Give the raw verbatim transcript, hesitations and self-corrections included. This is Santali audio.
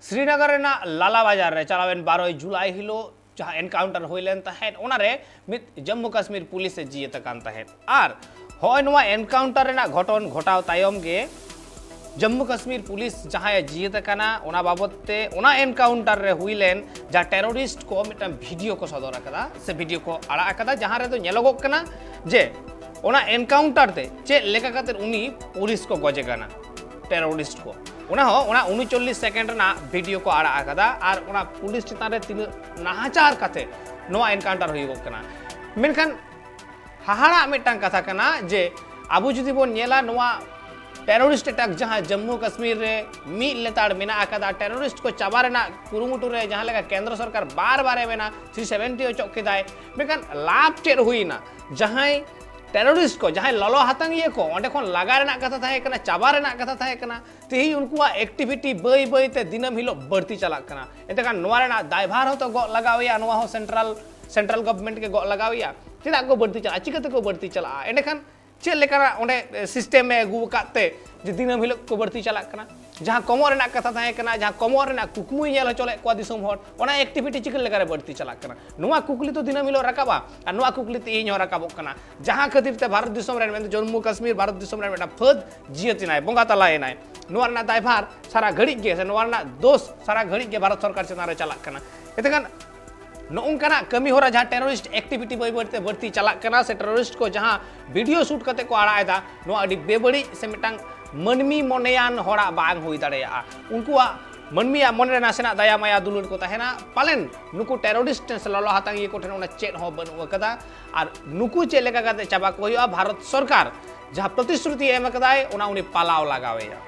ᱥᱨᱤᱱᱚᱜᱚᱨ ᱨᱮᱱᱟᱜ ᱞᱟᱞᱟ ᱵᱟᱡᱟᱨ ᱨᱮ ᱪᱟᱞᱟᱣᱮᱱ ᱵᱟᱨᱚᱭ ᱡᱩᱞᱟᱭ ᱦᱤᱞᱳᱜ ᱡᱟᱦᱟᱸ ᱮᱱᱠᱟᱣᱩᱱᱴᱟᱨ ᱦᱩᱭ ᱞᱮᱱ ᱛᱟᱦᱮᱸᱫ, ᱚᱱᱟᱨᱮ ᱢᱤᱫ ᱡᱚᱢᱢᱩ ᱠᱟᱥᱢᱤᱨ ᱯᱩᱞᱤᱥ ᱮ ᱡᱤᱭᱟᱹᱛ ᱟᱠᱟᱱ ᱛᱟᱦᱮᱸᱫ᱾ ᱟᱨ ᱦᱚᱸᱜᱼᱚᱭ ᱱᱚᱣᱟ ᱮᱱᱠᱟᱣᱩᱱᱴᱟᱨ ᱨᱮᱱᱟᱜ ᱜᱷᱚᱴᱚᱱ ᱜᱷᱚᱴᱟᱣ ᱛᱟᱭᱚᱢ ᱜᱮ ᱡᱚᱢᱢᱩ ᱠᱟᱥᱢᱤᱨ ᱯᱩᱞᱤᱥ ᱡᱟᱦᱟᱸᱭ ᱮ ᱡᱤᱭᱟᱹᱛ ᱟᱠᱟᱱᱟ, ᱚᱱᱟ ᱵᱟᱵᱚᱛ ᱛᱮ ᱚᱱᱟ ᱮᱱᱠᱟᱣᱩᱱᱴᱟᱨ ᱨᱮ ᱦᱩᱭ ᱞᱮᱱ ᱡᱟᱦᱟᱸ ᱴᱮᱨᱚᱨᱤᱥᱴ ᱠᱚ ᱢᱤᱫᱴᱟᱝ ᱵᱷᱤᱰᱤᱭᱳ ᱠᱚ ᱥᱚᱫᱚᱨ ᱟᱠᱟᱫᱟ ᱥᱮ ᱵᱷᱤᱰᱤᱭᱳ ᱠᱚ ᱟᱲᱟᱜ ᱟᱠᱟᱫᱟ, ᱡᱟᱦᱟᱸ ᱨᱮᱫᱚ ᱧᱮᱞᱚᱜᱚᱜ ᱠᱟᱱᱟ ᱡᱮ ᱚᱱᱟ ᱮᱱᱠᱟᱣᱩᱱᱴᱟᱨ ᱛᱮ ᱪᱮᱫ ᱞᱮᱠᱟ ᱠᱟᱛᱮ ᱩᱱᱤ ᱯᱩᱞᱤᱥ ᱠᱚ ᱜᱚᱡᱮ ᱠᱟᱱᱟ, ᱴᱮᱨᱚᱨᱤᱥᱴ ᱠᱚ᱾ ᱚᱱᱟ ᱦᱚᱸ ᱚᱱᱟ ᱩᱱᱩᱪᱚᱞᱞᱤᱥ ᱥᱮᱠᱮᱱᱰ ᱨᱮᱱᱟᱜ ᱵᱷᱤᱰᱤᱭᱳ ᱠᱚ ᱟᱲᱟᱜ ᱟᱠᱟᱫᱟ᱾ ᱟᱨ ᱚᱱᱟ ᱯᱩᱞᱤᱥ ᱪᱮᱛᱟᱱ ᱨᱮ ᱛᱤᱱᱟᱹᱜ ᱱᱟᱦᱟᱪᱟᱨ ᱠᱟᱛᱮ ᱱᱚᱣᱟ ᱮᱱᱠᱟᱣᱩᱱᱴᱟᱨ ᱦᱩᱭᱩᱜᱚᱜ ᱠᱟᱱᱟ᱾ ᱢᱮᱱᱠᱷᱟᱱ ᱦᱟᱦᱟᱲᱟᱜ ᱢᱤᱫᱴᱟᱝ ᱠᱟᱛᱷᱟ ᱠᱟᱱᱟ ᱡᱮ ᱟᱵᱚ ᱡᱩᱫᱤ ᱵᱚᱱ ᱧᱮᱞᱟ, ᱱᱚᱣᱟ ᱴᱮᱨᱚᱨᱤᱥᱴ ᱮᱴᱟᱠ ᱡᱟᱦᱟᱸ ᱡᱚᱢᱢᱩ ᱠᱟᱥᱢᱤᱨ ᱨᱮ ᱢᱤᱫ ᱞᱮᱛᱟᱲ ᱢᱮᱱᱟᱜ ᱟᱠᱟᱫᱟ, ᱴᱮᱨᱚᱨᱤᱥᱴ ᱠᱚ ᱪᱟᱵᱟ ᱨᱮᱱᱟᱜ ᱠᱩᱨᱩᱢᱩᱴᱩ ᱨᱮ ᱡᱟᱦᱟᱸ ᱞᱮᱠᱟ ᱠᱮᱱᱫᱨᱚ ᱥᱚᱨᱠᱟᱨ ᱵᱟᱨ ᱵᱟᱨᱮ ᱢᱮᱱᱟ, ᱛᱷᱨᱤ ᱥᱮᱵᱷᱮᱱᱴᱤ ᱚᱪᱚᱜ ᱠᱮᱫᱟᱭ, ᱢᱮᱱᱠᱷᱟᱱ ᱞᱟᱵᱷ ᱪᱮᱫ ᱦᱩᱭᱱᱟ? ᱡᱟᱦᱟᱸᱭ ᱴᱮᱨᱚᱨᱤᱥᱴ ᱠᱚ, ᱡᱟᱦᱟᱸᱭ ᱞᱚᱞᱚ ᱦᱟᱛᱟᱝᱤᱭᱟᱹ ᱠᱚ, ᱚᱸᱰᱮ ᱠᱷᱚᱱ ᱞᱟᱜᱟ ᱨᱮᱱᱟᱜ ᱠᱟᱛᱷᱟ ᱛᱟᱦᱮᱸ ᱠᱟᱱᱟ, ᱪᱟᱵᱟ ᱨᱮᱱᱟᱜ ᱠᱟᱛᱷᱟ ᱛᱟᱦᱮᱸ ᱠᱟᱱᱟ, ᱛᱮᱦᱮᱧ ᱩᱱᱠᱩᱣᱟᱜ ᱮᱠᱴᱤᱵᱷᱤᱴᱤ ᱵᱟᱹᱭ ᱵᱟᱹᱭ ᱛᱮ ᱫᱤᱱᱟᱹᱢ ᱦᱤᱞᱳᱜ ᱵᱟᱹᱲᱛᱤ ᱪᱟᱞᱟᱜ ᱠᱟᱱᱟ᱾ ᱮᱱᱛᱮ ᱠᱷᱟᱱ ᱱᱚᱣᱟ ᱨᱮᱱᱟᱜ ᱫᱟᱭᱵᱷᱟᱨ ᱦᱚᱸᱛᱚ ᱜᱚᱜ ᱞᱟᱜᱟᱣ ᱮᱭᱟ, ᱱᱚᱣᱟ ᱦᱚᱸ ᱥᱮᱱᱴᱨᱟᱞ, ᱥᱮᱱᱴᱨᱟᱞ ᱜᱚᱵᱷᱢᱮᱱᱴ ᱜᱮ ᱜᱚᱜ ᱞᱟᱜᱟᱣ ᱮᱭᱟ᱾ ᱪᱮᱫᱟᱜ ᱠᱚ ᱵᱟᱹᱲᱛᱤ ᱪᱟᱞᱟᱜᱼᱟ? ᱪᱤᱠᱟᱹ ᱛᱮᱠᱚ ᱵᱟᱹᱲᱛᱤ ᱪᱟᱞᱟᱜᱼᱟ? ᱮᱸᱰᱮᱠᱷᱟᱱ ᱪᱮᱫ ᱞᱮᱠᱟᱱᱟᱜ ᱚᱸᱰᱮ ᱥᱤᱥᱴᱮᱢ ᱮ ᱟᱹᱜᱩ ᱟᱠᱟᱫ ᱛᱮ ᱡᱮ ᱫᱤᱱᱟᱹᱢ ᱦᱤᱞᱳᱜ ᱠᱚ ᱵᱟᱹᱲᱛᱤ ᱪᱟᱞᱟᱜ ᱠᱟᱱᱟ? ᱡᱟᱦᱟᱸ ᱠᱚᱢᱚᱜ ᱨᱮᱱᱟᱜ ᱠᱟᱛᱷᱟ ᱛᱟᱦᱮᱸ ᱠᱟᱱᱟ, ᱡᱟᱦᱟᱸ ᱠᱚᱢᱚᱜ ᱨᱮᱱᱟᱜ ᱠᱩᱠᱢᱩᱭ ᱧᱮᱞ ᱦᱚᱪᱚ ᱞᱮᱫ ᱠᱚᱣᱟ ᱫᱤᱥᱚᱢ ᱦᱚᱲ, ᱚᱱᱟ ᱮᱠᱴᱤᱵᱷᱤᱴᱤ ᱪᱤᱠᱟᱹ ᱞᱮᱠᱟᱨᱮ ᱵᱟᱹᱲᱛᱤ ᱪᱟᱞᱟᱜ ᱠᱟᱱᱟ? ᱱᱚᱣᱟ ᱠᱩᱠᱞᱤ ᱫᱚ ᱫᱤᱱᱟᱹᱢ ᱦᱤᱞᱳᱜ ᱨᱟᱠᱟᱵᱟ᱾ ᱟᱨ ᱱᱚᱣᱟ ᱠᱩᱠᱞᱤ ᱛᱮᱦᱮᱧ ᱦᱚᱸ ᱨᱟᱠᱟᱵᱚᱜ ᱠᱟᱱᱟ, ᱡᱟᱦᱟᱸ ᱠᱷᱟᱹᱛᱤᱨ ᱛᱮ ᱵᱷᱟᱨᱚᱛ ᱫᱤᱥᱚᱢ ᱨᱮᱱ, ᱢᱮᱱᱫᱚ ᱡᱚᱢᱢᱩ ᱠᱟᱥᱢᱤᱨ ᱵᱷᱟᱨᱚᱛ ᱫᱤᱥᱚᱢ ᱨᱮᱱ ᱢᱤᱫᱴᱟᱝ ᱯᱷᱟᱹᱫ ᱡᱤᱭᱟᱹᱛ ᱮᱱᱟᱭ, ᱵᱚᱸᱜᱟ ᱛᱟᱞᱟᱭᱮᱱᱟᱭ, ᱱᱚᱣᱟ ᱨᱮᱱᱟᱜ ᱫᱟᱭᱵᱷᱟᱨ ᱥᱟᱨᱟ ᱜᱷᱟᱹᱲᱤᱡ ᱜᱮ, ᱥᱮ ᱱᱚᱣᱟ ᱨᱮᱱᱟᱜ ᱫᱳᱥ ᱥᱟᱨᱟ ᱜᱷᱟᱹᱲᱤᱡ ᱜᱮ ᱵᱷᱟᱨᱚᱛ ᱥᱚᱨᱠᱟᱨ ᱪᱮᱛᱟᱱ ᱨᱮ ᱪᱟᱞᱟᱜ ᱠᱟᱱᱟ᱾ ᱮᱱᱛᱮᱠᱷᱟᱱ ᱱᱚᱜᱼᱚ ᱱᱚᱝᱠᱟᱱᱟᱜ ᱠᱟᱹᱢᱤ ᱦᱚᱨᱟ, ᱡᱟᱦᱟᱸ ᱴᱮᱨᱚᱨᱤᱥᱴ ᱮᱠᱴᱤᱵᱷᱤᱴᱤ ᱵᱟᱹᱭ ᱵᱟᱹᱭᱛᱮ ᱵᱟᱹᱲᱛᱤ ᱪᱟᱞᱟᱜ ᱠᱟᱱᱟ, ᱥᱮ ᱴᱮᱨᱚᱨᱤᱥᱴ ᱠᱚ ᱡᱟᱦᱟᱸ ᱵᱷᱤᱰᱤᱭᱳ ᱥᱩᱴ ᱠᱟᱛᱮ ᱠᱚ ᱟᱲᱟᱜ ᱮᱫᱟ, ᱱᱚᱣᱟ ᱟᱹᱰᱤ ᱵᱮᱵᱟᱹᱲᱤᱡ ᱥᱮ ᱢᱤᱫᱴᱟᱝ ᱢᱟᱹᱱᱢᱤ ᱢᱚᱱᱮᱭᱟᱱ ᱦᱚᱲᱟᱜ ᱵᱟᱝ ᱦᱩᱭ ᱫᱟᱲᱮᱭᱟᱜᱼᱟ᱾ ᱩᱱᱠᱩᱣᱟᱜ ᱢᱟᱹᱱᱢᱤᱭᱟᱜ ᱢᱚᱱᱮ ᱨᱮ ᱱᱟᱥᱮᱱᱟᱜ ᱫᱟᱭᱟ ᱢᱟᱭᱟ ᱫᱩᱞᱟᱹᱲ ᱠᱚ ᱛᱟᱦᱮᱱᱟ, ᱯᱟᱞᱮᱱ ᱱᱩᱠᱩ ᱴᱮᱨᱚᱨᱤᱥᱴ ᱴᱷᱮᱱ ᱥᱮ ᱞᱚᱞᱚ ᱦᱟᱛᱟᱝᱤᱭᱟᱹ ᱠᱚ ᱴᱷᱮᱱ ᱚᱱᱟ ᱪᱮᱫ ᱦᱚᱸ ᱵᱟᱹᱱᱩᱜ ᱟᱠᱟᱫᱟ᱾ ᱟᱨ ᱱᱩᱠᱩ ᱪᱮᱫ ᱞᱮᱠᱟ ᱠᱟᱛᱮ ᱪᱟᱵᱟ ᱠᱚ ᱦᱩᱭᱩᱜᱼᱟ, ᱵᱷᱟᱨᱚᱛ ᱥᱚᱨᱠᱟᱨ ᱡᱟᱦᱟᱸ ᱯᱨᱚᱛᱤᱥᱨᱩᱛᱤ ᱮᱢ ᱟᱠᱟᱫᱟᱭ, ᱚᱱᱟ ᱩᱱᱤ ᱯᱟᱞᱟᱣ ᱞᱟᱜᱟᱣ ᱮᱭᱟ᱾